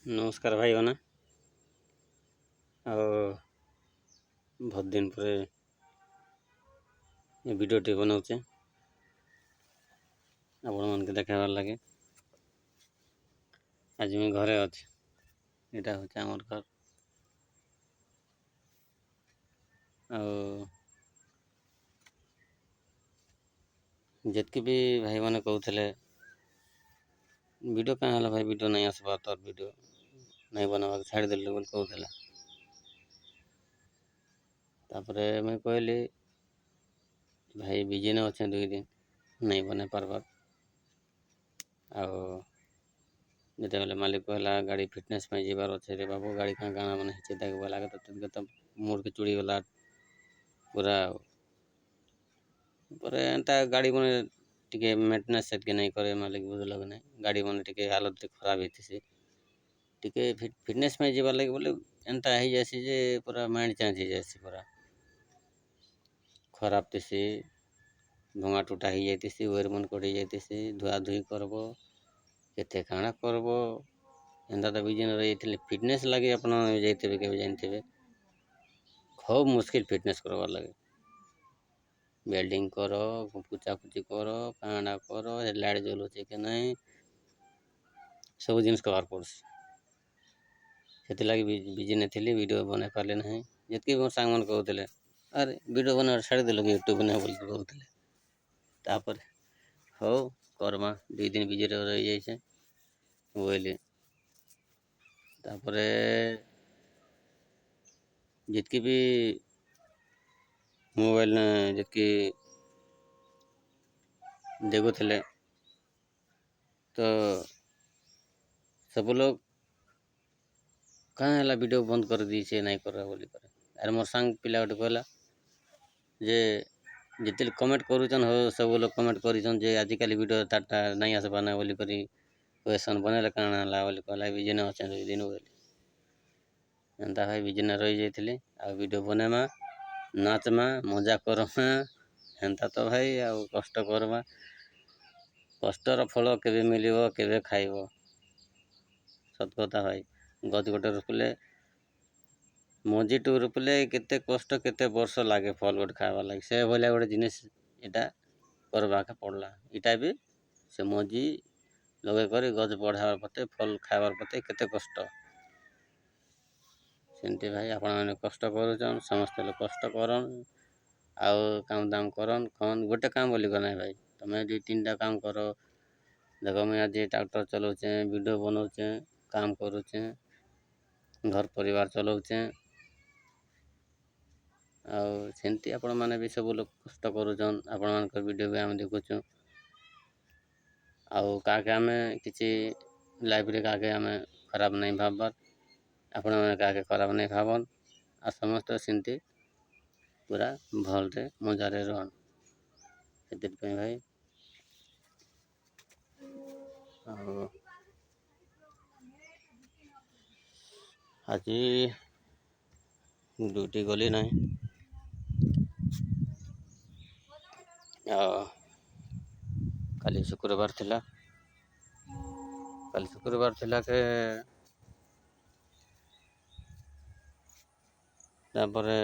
ନମସ୍କାର ଭାଇମାନେ। ଆଉ ବହୁତ ଦିନ ପରେ ଏ ଭିଡ଼ିଓଟି ବନାଉଛେ ଆପଣମାନଙ୍କୁ ଦେଖାଇବାର ଲାଗି। ଆଜି ମୁଇଁ ଘରେ ଅଛି। ଏଇଟା ହେଉଛି ଆମର ଘର। ଆଉ ଯେତ୍କି ବି ଭାଇମାନେ କହୁଥିଲେ ଭିଡ଼ିଓ କାଁ ହେଲା ଭାଇ, ଭିଡ଼ିଓ ନାଇଁ ଆସ୍ବା, ତୋର ଭିଡ଼ିଓ ନାଇଁ ବନାବାକୁ ଛାଡ଼ିଦେଲୁ ବୋଲି କହୁଥିଲା। ତାପରେ ମୁଇଁ କହିଲି ଭାଇ ବିଜି ନ ଅଛେ, 2 ଦିନ ନାଇଁ ବନେଇ ପାରବାର୍। ଆଉ ଯେତେବେଲେ ମାଲିକ କହିଲା ଗାଡ଼ି ଫିଟନେସ୍ ପାଇଁ ଯିବାର ଅଛେ ରେ ବାବୁ, ଗାଡ଼ି କାଁ କାଣା ମାନେ ହେଇଛେ ତାକୁ ବୋଇଲା ତ ମୋଡ଼କେ ଚୁଡ଼ିଗଲା ପୁରା। ପରେ ଏନ୍ତା ଗାଡ଼ି ମାନେ ଟିକେ ମେଣ୍ଟେନାନ୍ସ ସେତ୍କି ନାଇଁ କରେ ମାଲିକ, ବୁଝିଲ କି ନାଇଁ? ଗାଡ଼ି ମାନେ ଟିକେ ହାଲତ ଟିକେ ଖରାପ ହେଇଥିସି। ଟିକେ ଫିଟନେସ୍ ପାଇଁ ଯିବାର୍ ଲାଗି ବୋଲେ ଏନ୍ତା ହେଇଯାଏସି ଯେ ପୁରା ମାଇଣ୍ଡ ଚେଞ୍ଜ ହେଇଯାଏସି, ପୁରା ଖରାପ ଥିସି, ଭଙ୍ଗା ଟୁଟା ହେଇଯାଇଥିସି, ୱେର୍ ମନ୍ କଟି ଯାଇଥିସି। ଧୁଆ ଧୁଇ କରବ, କେତେ କାଣା କରବ। ଏନ୍ତା ତ ବିଜି ରହିଯାଇଥିଲି। ଫିଟନେସ୍ ଲାଗି ଆପଣ ଯାଇଥିବେ କେବେ ଜାଣିଥିବେ, ଖୁବ୍ ମୁସ୍କିଲ ଫିଟନେସ୍ କରବାର୍ ଲାଗି। ୱେଲ୍ଡିଂ କର, ପୁଛାପୁଛି କର, କାଣା କର, ଲାଇଟ୍ ଜଲୁଛେ କି ନାଇଁ, ସବୁ ଜିନିଷ୍ କରବାର୍ ପଡ଼୍ସି। ସେଥିଲାଗି ବିଜି ନଥିଲି, ଭିଡ଼ିଓ ବନେଇ ପାରିଲି ନାହିଁ। ଯେତ୍କି ମୋର ସାଙ୍ଗମାନେ କହୁଥିଲେ, ଆରେ ଭିଡ଼ିଓ ବନେଇବା ଛାଡ଼ିଦେଲ କି ୟୁଟ୍ୟୁବ୍ ବନେଇବା ବୋଲି କହୁଥିଲେ। ତାପରେ ହଉ କର୍ମା, 2 ଦିନ ବିଜିରେ ରହିଯାଇଛେ ବୋଇଲି। ତାପରେ ଯେତ୍କି ବି ମୋବାଇଲ୍ ଯେତ୍କି ଦେଖୁଥିଲେ ତ ସବୁ ଲୋକ୍ କାଁ ହେଲା ଭିଡ଼ିଓ ବନ୍ଦ କରିଦେଇଛେ, ନାଇଁ କର ବୋଲି କରି। ଆରେ ମୋର୍ ସାଙ୍ଗ ପିଲା ଗୋଟେ କହିଲା ଯେ ଯେତେବେଳେ କମେଣ୍ଟ କରୁଛନ୍, ହଉ ସବୁ ଲୋକ କମେଣ୍ଟ କରିଛନ୍ ଯେ ଆଜିକାଲି ଭିଡ଼ିଓ ତାର୍ଟା ନାଇଁ ଆସ୍ବା ନା ବୋଲି କରି କହେସନ୍, ବନେଇଲେ କାଣା ହେଲା ବୋଲି କହିଲା। ବିଜି ନ ଅଛେ 2 ଦିନ ବୋଲି। ଏନ୍ତା ଭାଇ ବିଜି ନ ରହିଯାଇଥିଲି। ଆଉ ଭିଡ଼ିଓ ବନେମା, ନାଚ୍ମା, ମଜା କର୍ମା, ହେନ୍ତା ତ ଭାଇ ଆଉ କଷ୍ଟ କର୍ମା। କଷ୍ଟର ଫଳ କେବେ ମିଳିବ, କେବେ ଖାଇବ? ସତ୍ କଥା ଭାଇ। ଗଛ ଗୋଟେ ରୋପିଲେ, ମଞ୍ଜିଠୁ ରୋପିଲେ କେତେ କଷ୍ଟ, କେତେ ବର୍ଷ ଲାଗେ ଫଲ୍ ଗୋଟେ ଖାଇବାର୍ ଲାଗି। ସେ ଭଳିଆ ଗୋଟେ ଜିନିଷ୍ ଏଇଟା କରବାକେ ପଡ଼୍ଲା। ଇଟା ବି ସେ ମଞ୍ଜି ଲଗେଇ କରି ଗଛ ବଢ଼ାବାର୍ ପତେ, ଫଲ୍ ଖାଇବାର୍ ପତେ କେତେ କଷ୍ଟ। ସେମିତି ଭାଇ ଆପଣମାନେ କଷ୍ଟ କରୁଛନ୍, ସମସ୍ତେ ଲୋକ କଷ୍ଟ କରନ୍ ଆଉ କାମ ଦାମ କରନ୍ ଖନ୍। ଗୋଟେ କାମ ବୋଲି ନାଇଁ ଭାଇ, ତମେ 2 3ଟା କାମ କର। ଦେଖ, ମୁଇଁ ଆଜି ଟ୍ରାକ୍ଟର ଚଲଉଛେଁ, ଭିଡ଼ିଓ ବନଉଛେଁ, କାମ କରୁଛେଁ, ଘର ପରିବାର ଚଲଉଛେଁ। ଆଉ ସେମିତି ଆପଣମାନେ ବି ସବୁ ଲୋକ କଷ୍ଟ କରୁଛନ୍। ଆପଣମାନଙ୍କର ଭିଡ଼ିଓ ବି ଆମେ ଦେଖୁଛୁଁ। ଆଉ କାହାକେ ଆମେ କିଛି ଲାଇଫ୍ରେ କାହାକେ ଆମେ ଖରାପ ନାଇଁ ଭାବବାର୍। ଆପଣମାନେ କାହାକେ ଖରାପ ନାଇଁ ଭାବନ୍ ଆଉ ସମସ୍ତେ ସେମିତି ପୁରା ଭଲରେ ମଜାରେ ରହନ୍, ସେଥିପାଇଁ ଭାଇ। ଆଉ ଆଜି ଡ୍ୟୁଟି ଗଲି ନାହିଁ। ଆଉ କାଲି ଶୁକ୍ରବାର ଥିଲା। କାଲି ଶୁକ୍ରବାର ଥିଲା କେ ତାପରେ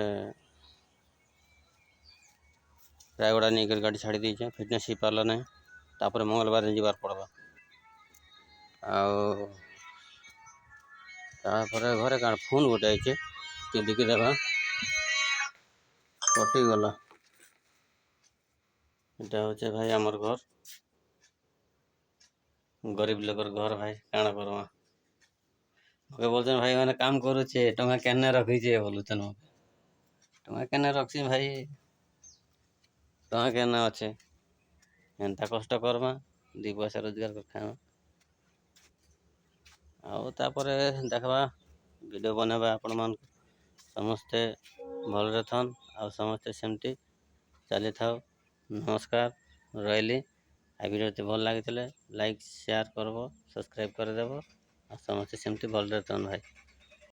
ରାୟଗଡ଼ା ନେଇକରି ଗାଡ଼ି ଛାଡ଼ି ଦେଇଛେ। ଫିଟନେସ୍ ହେଇପାରିଲା ନାହିଁ। ତାପରେ ମଙ୍ଗଳବାର ଯିବାର ପଡ଼ବା। ଆଉ ତାପରେ ଘରେ କାଣା ଫୋନ୍ ଗୋଟେ ଆଇଛେ, ଟିକେ ଦେଖିଦେବା। କଟିଗଲା। ଏଇଟା ହଉଛେ ଭାଇ ଆମର ଘର, ଗରିବ ଲୋକର ଘର ଭାଇ, କାଣା କର୍ମା? ମତେ ବୋଲୁଛନ୍ ଭାଇ ମାନେ, କାମ କରୁଛେ, ଟଙ୍କା କେନେ ରଖିଛେ ବୋଲୁଛନ୍ ମତେ। ଟଙ୍କା କେନେ ରଖ୍ସି ଭାଇ? ଟଙ୍କା କେନେ ଅଛେ? ଏନ୍ତା କଷ୍ଟ କର୍ମା, 2 ପଇସା ରୋଜଗାର କରି ଖାଏମା। ଆଉ ତାପରେ ଦେଖ୍ବା, ଭିଡ଼ିଓ ବନେଇବା। ଆପଣମାନଙ୍କୁ ସମସ୍ତେ ଭଲରେ ଥନ୍ ଆଉ ସମସ୍ତେ ସେମିତି ଚାଲିଥାଉ। ନମସ୍କାର, ରହିଲି। ଆଉ ଭିଡ଼ିଓଟି ଭଲ ଲାଗିଥିଲେ ଲାଇକ୍ ସେୟାର କରବ, ସବସ୍କ୍ରାଇବ୍ କରିଦେବ। ଆଉ ସମସ୍ତେ ସେମିତି ଭଲରେ ଥନ୍ ଭାଇ।